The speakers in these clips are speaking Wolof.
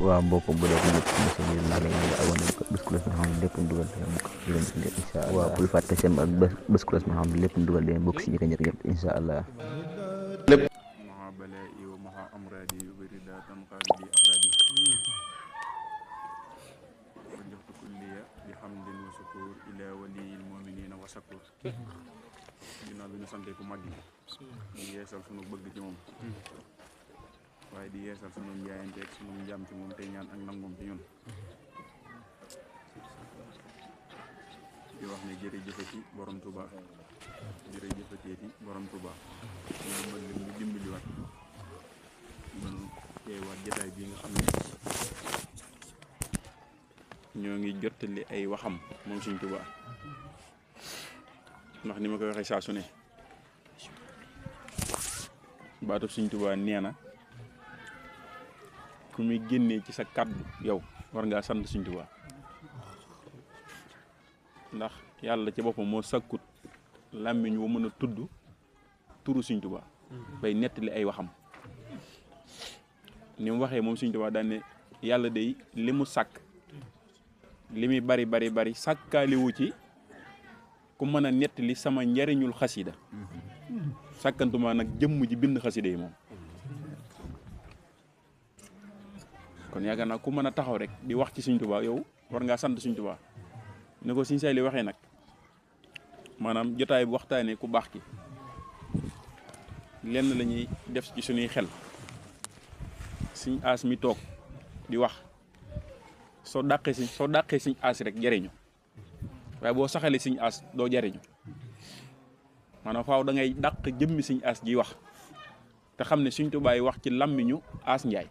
waaw mbokk bu dee ko ñëpp ci seen yéen maa ngi leen di abonné ko bés ku la nga xam ne lépp dugal dina bokk ci ñu ko njëkk incha allah waaw bul fàtte sem ak bés ku la nga xam ne lépp dugal dina bokk ci ñu ko njëkk ñëpp incha allah lépp maha balaa'i wa maha amraadi yubrida tanqaadi axlaadi wa joxtu kulliya bi hamdin wa sukur ila waliyil muminina wa sakur ginnaaw bi ñu sante ku mag yi ñu yeesal sunu bëgg ci moom waaye di yeesal sunu njaayante ak sunu njaam ci moom tey ñaan ak nangoom ci ñun di wax ne jërëjëfati borom Tuuba jërëjëfateeti borom Tuuba ñu mën leen ñu dimbaliwaat mën teewaat jotaay bii nga xam ne ñoo ngi jottali ay waxam moom Sëñ Tuuba ndax ni ma koy waxee saa su ne baatub Sëñ Tuuba nee na ku muy génnee ci sa kàddu yow war ngaa sant Sëñ Tuuba ndax yàlla ci boppam moo sakkut làmmiñ wa mën a tudd turu Sëñ Tuuba bay nettali ay waxam ni mu waxee moom Sëñ Tuuba daan ne yàlla day li mu sàkk li muy bari sàkkaaliwu ci ku mën a nettali sama njariñul xasida sàkkantuma nag jëmm ji bind xasida yi moom kon yaakaar naa ku mën a taxaw rek di wax ci Sëñ Tuuba yow war ngaa sant Sëñ Tuuba ni ko Sëñ Saaliw waxee nag maanaam jotaay bu waxtaanee ku baax ki lenn la ñuy def ci suñuy xel Sëñ As mi toog di wax soo dàqee Sëñ As rek jariñu waaye boo saxalee Sëñ As doo jariñu maanaam faaw da ngay dàq jëmmi Sëñ As ji wax te xam ne Sëñ Tuuba yi wax ci làmmiñu As Njaay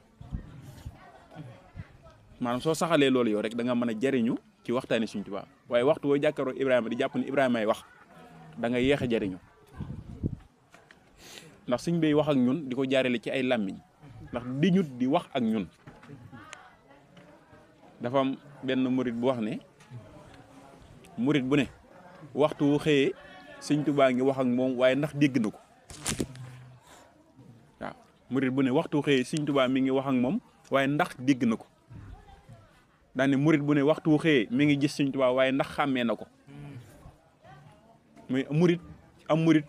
maanaam soo saxalee loolu yow rek da nga mën a jariñu ci waxtaani Sëñ Tuuba waaye waxtu woo jàkkaaroo Ibrahima di jàpp ne Ibrahima ay wax da nga yéex a jariñu ndax sëñ bay wax ak ñun di ko jaarale ci ay làmmiñ ndax di ñut di wax ak ñun dafa am benn murit bu wax ne murit bu ne waxtu wu xëyee Sëñ Tuuba ngi wax ak moom waaye ndax dégg na ko waaw murit bu ne waxtu wu xëyee Sëñ Tuuba mi ngi wax ak moom waaye ndax dégg na ko daane murit bu ne waxtu wu xëyee mi ngi gis Sëñ Tuuba waaye ndax xàmmee na ko muy am murit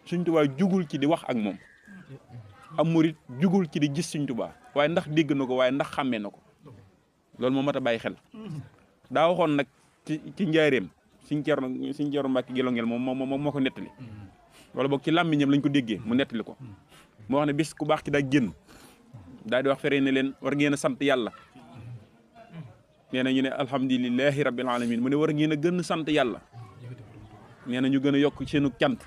Sëñ Tuuba jugul ci di wax ak moom am murit jugul ci di gis Sëñ Tuuba waaye ndax dégg na ko waaye ndax xàmmee na ko loolu moo mat a bàyyi xel daa waxoon nag ci njaareem Sëñ Ceerno Mbàkke Gelongel moom moo ko nettali wala boog ci làmmiñam lañ ko déggee mu nettali ko moo wax ne bis ku baax ci daa génn daal di wax fere ne leen war ngeen a sant yàlla nee na ñu ne alhamdulilahi rabbil alamin mu ne war ngeen a gën sant yàlla nee na ñu gën a yokk seenu cant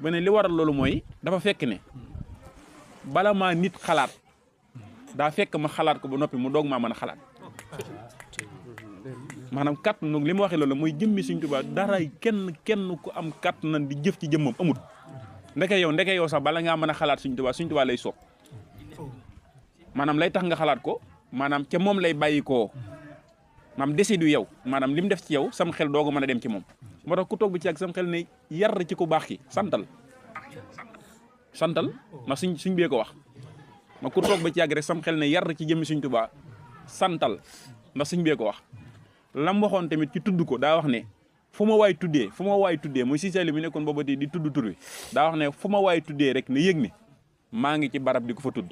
ba ne li waral loolu mooy dafa fekk ne bala maa nit xalaat daa fekk ma xalaat ko ba noppi mu doog maa mën a xalaat maanaam kàtt nag li ma waxee loolu mooy jëmmi Sëñ Tuuba dara kenn ku am kàtt nan di jëf ci jëmmam amut ndeke yow sax bala ngaa mën a xalaat Sëñ Tuuba lay soob maanaam lay tax nga xalaat ko maanaam ca moom lay bàyyi koo maanaam décidu yow maanaam li mu def ci yow sam xel dooga mën a dem ci moom moo tax ku toog bi ci ak sam xel ne yar ci ku baax ki santal ndax suñ bee ko wax ma ku toog ba ci yàgg rek sam xel ne yar ci jëmmi Sëñ Tuuba santal ndax suñ bee ko wax lam waxoon tamit ci tudd ko daa wax ne fu ma waay tuddee mooy Sëñ Saaliw mi nekkoon booba di tudd tur wi daa wax ne fu ma waay tuddee rek ne yëg ne maa ngi ci barab di ko fa tudd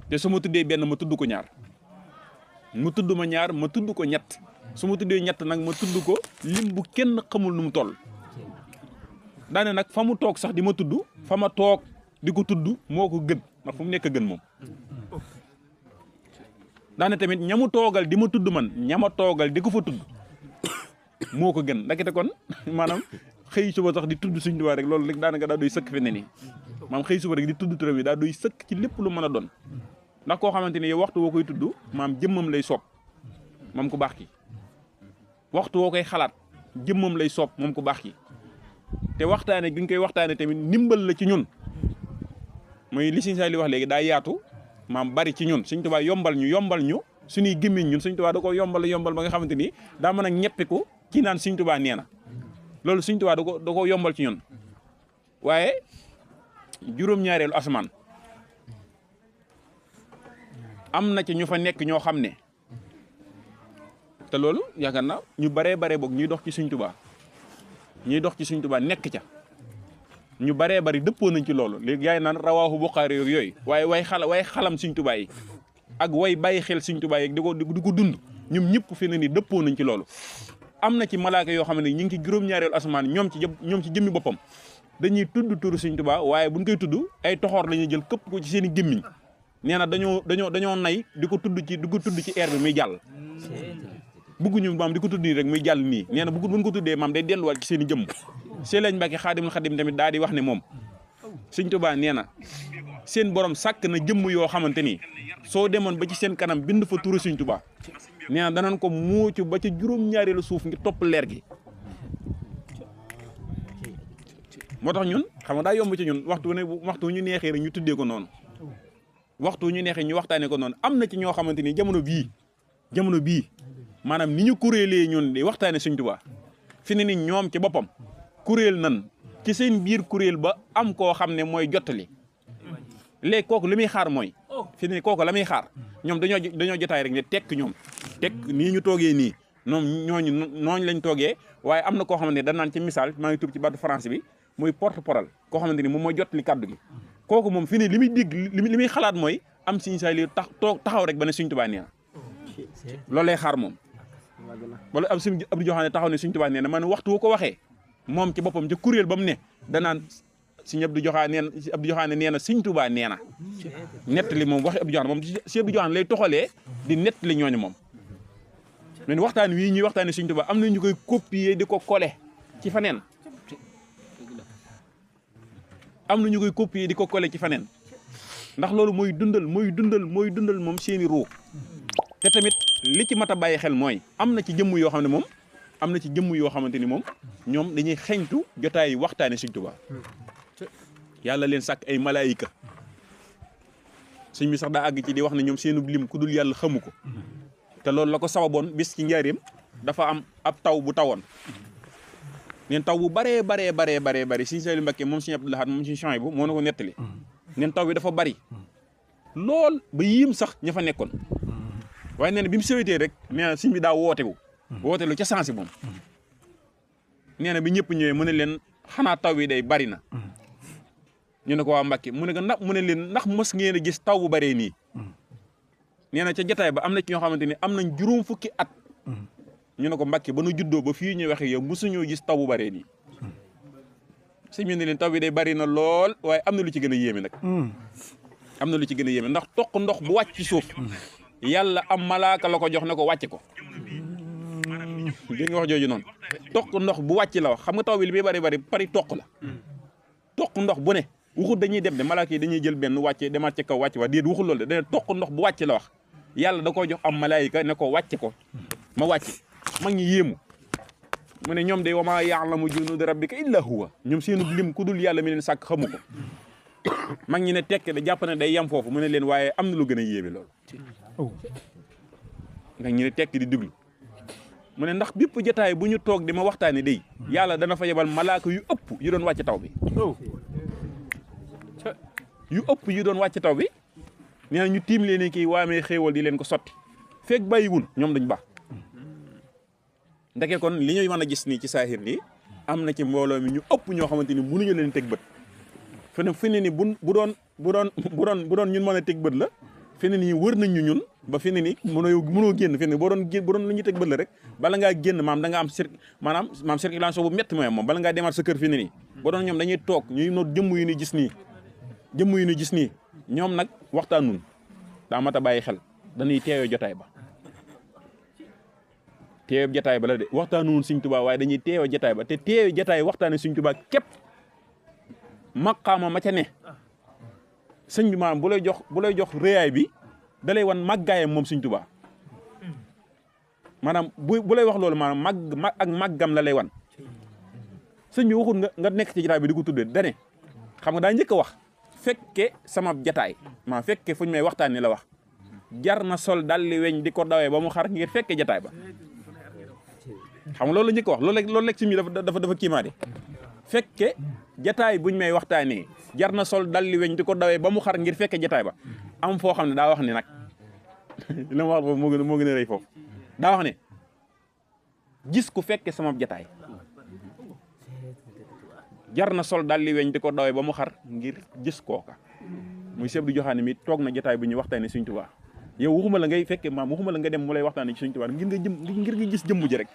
te su ma tuddee benn ma tudd ko ñaar mu tudd ma ñaar ma tudd ko ñett su ma tuddee ñett nag ma tudd ko lim bu kenn xamul nu mu toll daane nag fa mu toog sax di ma tudd fa ma toog di ko tudd moo ko gën ndax fu mu nekk gën moom daane tamit ñamu toogal di ma tudd man ñama toogal di ko fa tudd moo ko gën ndakete kon maanaam xëy suba sax di tudd Sëñ Tuuba rek loolu rek daanaka daa doy sëkk fi ne nii maam xëy suba rek di tudd turam yi daa doy sëkk ci lépp lu mën a doon ndax koo xamante ne yow waxtu woo koy tudd maam jëmmam lay soob moom ku baax ki waxtu woo koy xalaat jëmmam lay soob moom ku baax ki te waxtaane gi nga koy waxtaane tamit ndimbal la ci ñun mooy li Sëñ Saaliw wax léegi daa yaatu maam bari ci ñun Sëñ Tuuba yombal ñu suñuy gémmiñ ñun Sëñ Tuuba da ko yombal ba nga xamante ni daa mën a ñeppiku ci naan Sëñ Tuuba nee na loolu Sëñ Tuuba da ko yombal ci ñun waaye juróom-ñaareelu asamaan am na ci ñu fa nekk ñoo xam ne te loolu yaakaar naa ñu baree bare boog ñuy dox ci Sëñ Tuubaa nekk ca ñu baree bari dëppoo nañ ci loolu léegi yaay naan rawaahu Buxaari yooyu waaye way xalam Sëñ Tuubaa yi ak way bàyyi xel Sëñ Tuubaa yi di ko dund ñoom ñëpp fi ne ni dëppoo nañ ci loolu. am na ci malaaka yoo xam ne ñu ngi ci juróom-ñaareelu asamaan ñoom ci jëmmi boppam dañuy tudd turu Sëñ Tuubaa waaye buñ koy tudd ay toxoor la ñuy jël këpp ko ci seen i gémmiñ nee na dañoo nay di ko tudd ci air bi muy jàll. bugguñu maam di ko tudd nii rek muy jàll nii nee na buñ ko tuddee maam day delluwaat ci seen i jëmm. Sëriñ Mbàkke Xaadimul Xaadim tamit daal di wax ne moom Sëñ Tuubaa nee na seen borom sàkk na jëmm yoo xamante ni soo demoon ba ci seen kanam bind fa turu Sëñ Tuubaa nee na danañ ko muucu ba ca juróom-ñaareelu suuf ngir topp leer gi. moo tax ñun xam nga daa yomb ci ñun waxtu ñu neexee rek ñu tuddee ko noonu waxtu ñu neexee ñu waxtaanee ko noonu am na ci ñoo xamante ni jamono bii maanaam ni ñu kuréelee ñun di waxtaane Sëñ Tuubaa fi ne ni ñoom ci boppam kuréel nan ci seen biir kuréel ba am koo xam ne mooy jottali léegi kooku li muy xaar mooy fi ne ni kooku la muy xaar ñoom dañoo jotaay rek ne tekk ñoom tekk nii ñu toogee nii nooñu lañ toogee waaye am na koo xamante ne dañ naan ci misaal maa ngi tudd ci baatu français bi muy porte-parole koo xamante ni moom mooy jottali kàddu gi kooku moom fi ne li muy dégg li muy xalaat mooy am Sëñ Saaliw taxaw rek ba ne Sëñ Tuubaa nee na loolu lay xaar moom wala am Sëñ Abdou Joxaane taxaw ne Sëñ Tuubaa nee na man waxtu wu ko waxee moom ci boppam ca kuréel ba mu ne danaan Sëñ Abdou Joxaane nee na Sëñ Tuubaa nee na nettali moom waxi Abdou Joxaane moom Sëñ Abdou Joxaane lay toxalee di nettali ñooñu moom mais waxtaan wii ñuy waxtaane Sëñ Tuubaa am na ñu koy copier di ko coller ci faneen ndax loolu mooy dundal moom seeni ruu te tamit li ci mat a bàyyi xel mooy am na ci jëmm yoo xam ne moom xamante ni moom ñoom dañuy xeñtu jotaay waxtaane Sëñ Tuubaa yàlla leen sàkk ay malaayika sëñ bi sax daa àgg ci di wax ne ñoom seenu lim ku dul yàlla xamu ko te loolu la ko sababoon bis ci njaareem dafa am ab taw bu tawoon neen taw bu baree Sëñ Saaliw Mbàkke moom Sëñ Abdou Lahad moom Sëñ Suhaybu moo na ko nettali neen taw bi dafa bari lool ba yiim sax ña fa nekkoon waaye nee na bi mu sewetee rek nee na sëñ bi daa wootelu ca sansi moom nee na bi ñëpp ñëwee mu ne leen xanaa taw bi day bari na ñu ne ko waa Mbàkke mu ne leen ndax mos ngeen a gis taw bu baree nii nee na ca jotaay ba am na ci ñoo xamante ni am nañ juróom fukki at ñu ne ko Mbàkke ba nu juddoo ba fii ñuy waxe yow mosuñoo gis taw bu baree nii sëñ bi ne leen taw bi day bari na lool waaye am na lu ci gën a yéeme nag ndax toq ndox bu wàcc ci suuf yàlla am malaaka la ko jox ne ko wàcce ko dégg nga wax jooju noonu toq ndox bu wàcc la wax xam nga taw bi li muy bari pari toq la toq ndox bu ne waxul dañuy dem de malaaka yi dañuy jël benn wàcce demaat ci kaw wàcce wax déet waxul loolu de dana toq ndox bu wàcc la wax yàlla da koo jox am malaayika ne ko wàcce ko ma wàcce mag ñi yéemu mu ne ñoom de wa maa ya'lamu junuuda rabbika illa huwa ñoom seenu lim ku dul yàlla mi leen sàkk xamu ko mag ñi ne tekk de jàpp ne day yem foofu mu ne leen waaye am na lu gën a yéeme loolu nga ñu ne tekk di déglu mu ne ndax bépp jotaay bu ñu toog di ma waxtaane day yàlla dana fa yebal malaaka yu ëpp yu doon wàcc taw bi nee na ñu tiim leen kii waamee xéewal di leen ko sotti feeg bàyyiwul ñoom dañ baax ndeke kon li ñuy mën a gis nii ci saahir nii am na ci mbooloo mi ñu ëpp ñoo xamante ni mënuñu leen teg bët fi ne ni bu doon ñun mën a teg bët la fi ne nii wër nañ ñu ñun ba fi ne nii mënoo génn fi ne bu doon lu ñuy teg bët la rek bala ngaa génn maam da nga am maam circulation bu métti mooy moom bala ngaa demaat sa kër fi ne nii ba doon ñoom dañuy toog ñuy noot jëmm yu ni gis nii ñoom nag waxtaanun daa mat a bàyyi xel dañuy teewee jotaay ba la de waxtaanuwun Sëñ Tuubaa waaye dañuy teewee jotaay ba te teewee jotaay waxtaane Sëñ Tuubaa képp maqaama ma ca ne sëñ bi maanaam bu lay jox réyaay bi da lay wan màggaayam moom Sëñ Tuubaa maanaam bu lay wax loolu maanaam ak màggam la lay wan sëñ bi waxul nga nekk ci jotaay bi di ko tuddee dane xam nga daa njëkk a wax fekke sama jataay maa fekke fuñ may waxtaanee la wax jar na sol dalli weñ di ko dawee ba mu xar ngir fekke jataay ba xam nga loolu la njëkk a wax loolu lekk si mi dafa kiimaade fekke jataay buñ may waxtaanee jar na sol dalli weñ di ko dawee ba mu xar ngir fekke jataay ba am foo xam ne daa wax ni nag li ma wax foofu moo gën a rëy foofu daa wax ne gis ku fekke sama jataay jar na sol daal li weñ di ko dawee ba mu xar ngir gis kooka muy sëb di joxaane mi toog na jataay bu ñuy waxtaane Sëñ Tuubaa yow waxuma la ngay fekke maam waxuma la nga dem mu lay waxtaane ci Sëñ Tuubaa ngir nga gis jëmm ji rek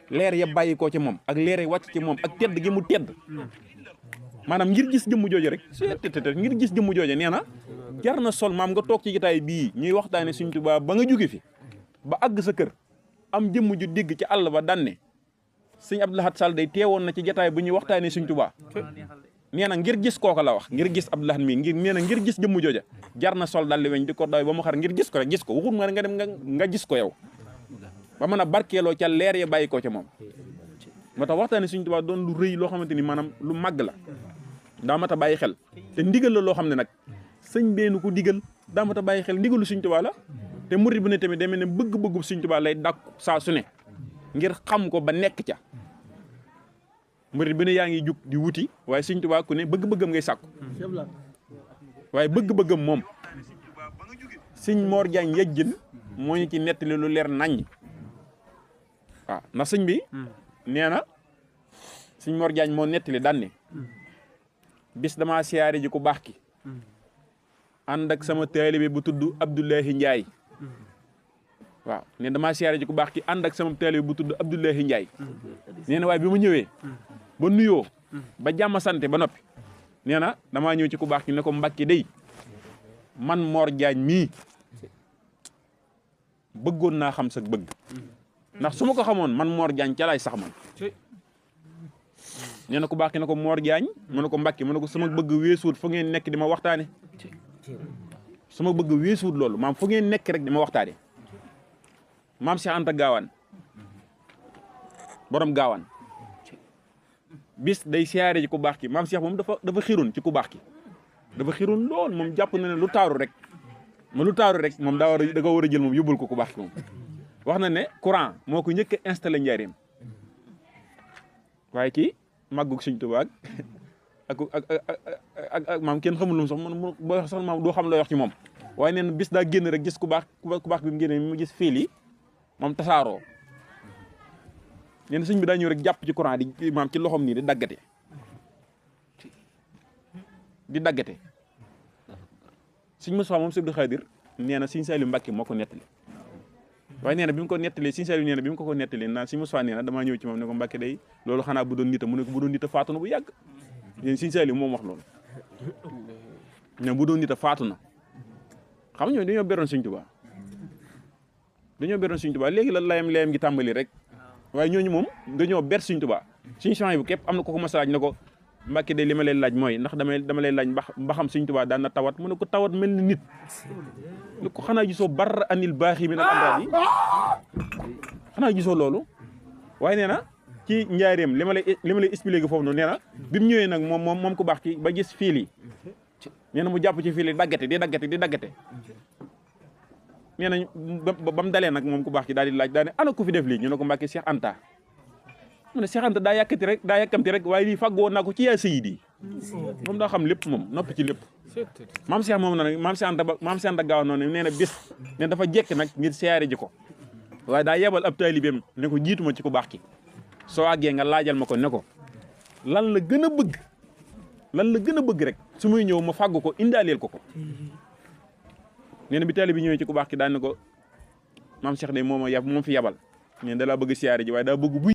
leer ya bàyyi koo ci moom ak leer ya wàcc ci moom ak tedd gi mu tedd maanaam ngir gis jëmm jooju rek ngir gis jëmm jooju nee na jar na sol maam nga toog ci jataay bii ñuy waxtaane Sëñ Tuubaa ba nga jóge fi ba àgg sa kër am jëmm ju dégg ci àll ba danne Sëñ Abdou Lahad Sall day teewoon na ci jataay bu ñuy waxtaane Sëñ Tuubaa nee na ngir gis kooka la wax ngir gis Abdou Lahad mi nee na ngir gis jëmm jooja jar na sol dalli weñ di ko doy ba mu xar ngir gis ko rek gis ko waxul nga dem nga gis ko yow ba mën a barkeeloo ca leer ya bàyyi ko ca moom moo tax waxtaane Sëñ Tuubaa doon lu rëy loo xamante ni maanaam lu màgg la daa mat a bàyyi xel te ndigal la loo xam ne nag sëñ beenu ko digal daa mat a bàyyi xel ndigalu Sëñ Tuubaa la te murid bu ne tamit demee ne bëgg-bëggu Sëñ Tuubaa lay dàkku saa su ne ngir xam ko ba nekk ca murid bu ne yaa ngi jug di wuti waaye Sëñ Tuubaa ku ne bëgg-bëggam ngay sàkku waaye bëgg-bëggam moom Sëñ Mor Jaañ yejjën moo ñu ci nettali lu leer naññ waaw ndax sëñ bi nee na Sëñ Mor Jaañ moo nettali daan ne bis damaa siyaare ji ku baax ki ànd ak sama taalibe bu tudd Abdoulahi Njaay waaw ne damaa siyaare ji ku baax ki ànd ak sama taalibe bu tudd Abdoulahi Njaay nee na waaye bi ma ñëwee ba nuyoo ba jàmm sante ba noppi nee na damaa ñëw ci ku baax ki ne ko Mbàkke day man Mor Jaañ mii bëggoon naa xam sa bëgg ndax su ma ko xamoon man Mor Jaañ ca laay sax man nee na ku baax ki ne ko Mor Jaañ mu ne ko Mbàkke mu ne ko sama bëgg weesuut fu ngeen nekk di ma waxtaane sama bëgg weesuut loolu maam fu ngeen nekk rek di ma waxtaane maam Cheikh Anta Gaawaan borom Gaawaan bis day siyaare ji ku baax ki maam Cheikh moom dafa xiroon ci ku baax ki dafa xiroon lool moom jàpp na ne lu taaru rek moom da nga war a jël moom yóbbul ko ku baax ki moom wax na ne courant moo ko njëkk a installé njaareem waaye kii màggug Sëñ Tuubaa ak maam kenn xamul lu sax man boo sax maam doo xam looy wax ci moom waaye neen bis daa génn rek gis ku baax bi mu génne mu gis fiil yi moom tasaaroo neen sëñ bi daa ñëw rek jàpp ci courant di maam ci loxoom nii di daggate sëñ Mustafaa moom Sëñ Abdou Xaadir nee na Sëñ Saaliw Mbàkke moo ko nettali waaye nee na bi mu ko nettalee Sëñ Saaliw nee na bi mu ko nettalee naan Sëñ Mustafaa nee na damaa ñëw ci moom ne ko Mbàkke day loolu xanaa bu doon nita mu ne ko bu doon nita faatu na bu yàgg yéen Sëñ Saaliw moom wax loolu ne bu doon nita faatu na xam nga ñooñu dañoo beroon Sëñ Tuubaa léegi la layam gi tàmbali rek waaye ñooñu moom dañoo ber Sëñ Tuubaa Sëñ Suhaybu bu képp am na ko mas a laaj ne ko Mbàkke de li ma leen laaj mooy ndax dama leen laaj mbaxam Sëñ Tuubaa daan na tawat mu ne ko tawat mel ni nit lu ko xanaa gisoo bar anil baaxi min al amraad yi xanaa gisoo loolu waaye nee na ci njaareem li ma lay expliqué foofu noonu nee na bi mu ñëwee nag moom ku baax ki ba gis fiil yi nee na mu jàpp ci fiil yi di daggate nee nañ ba mu dalee nag moom ku baax ki daal di laaj daal ne ana ku fi def lii ñu ne ko Mbàkke Cheikh Anta mu ne Cheikh Anta daa yàkkamti rek waaye lii fàggoo naa ko ci yaa sayidi moom daa xam lépp moom noppi ci lépp maam Cheikh moom na nag maam Cheikh Anta Gaaw noonu nee na bis ne dafa jekk nag ngir siyaare ji ko waaye daa yebal ab taalibeem ne ko jiituma ci ku baax ki soo àggee nga laajal ma ko ne ko lan la gën a bëgg rek su muy ñëw ma fàggu ko indaaleel ko nee na bi taalibe bi ñëwee ci ku baax ki daan ne ko maam Cheikh de moom fi yabal ne da laa bëgg siyaare ji waaye daa bëgg buy